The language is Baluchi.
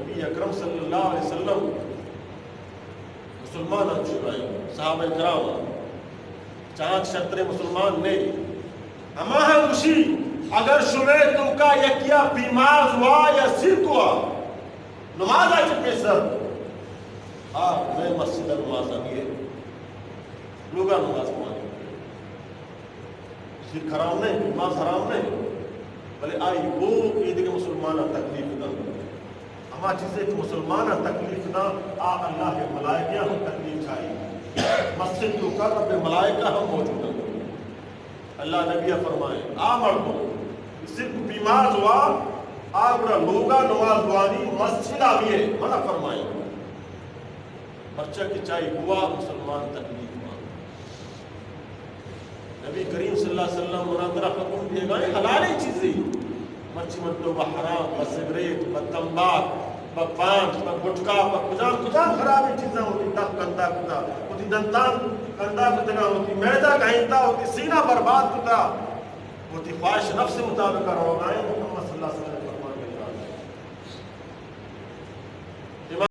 نبی اکرم صلی اللہ علیہ وسلم مسلماناں چہ رائے، صحابہ کرام، چاہاں شرتریں مسلمان نے، ہما ہم گوشی، اگر شمے توکا یکیا پیماز وا یا سرک وا، نماز چہ پیسر، آ میں مسجد نماز ابیے، لوگا نماز وانی۔ سرک حرام نہ، پیماز حرام نہ، بلے آئی گو ایدگہ مسلماناں تکلیف دنت۔ ہما چیزے کہ مسلماناں تکلیف دنت، آ اللہ ءِ ملائکہ ہم تکلیف چاہی۔ مسجد توکا رب ءِ ملائکہ ہم موجود انت۔ اللہ نبی فرمائے، آ مردم سرک پیماز وا، آ گڑا لوگا نماز وانی، مسجد آ بیے، منع فرمائے۔ پرچا کہ چاہی گوا مسلمان تکلیف وا۔ نبی کریم صلی اللہ علیہ وسلم منا ترا حکم دیگا ہے حلالیں چیزے۔ مرچی من تو بہ حرام، بہ سگریٹ، بہ تمباک، بہ پانچ، بہ گٹکا، بہ کجام کجام خرابیں چیزاں وتی دپ گندا کتا، وتی دنتان گندا کتگا، وتی معدہ گہینتا، وتی سینہ برباد کتا، وتی خواہش نفس مطابق روگا۔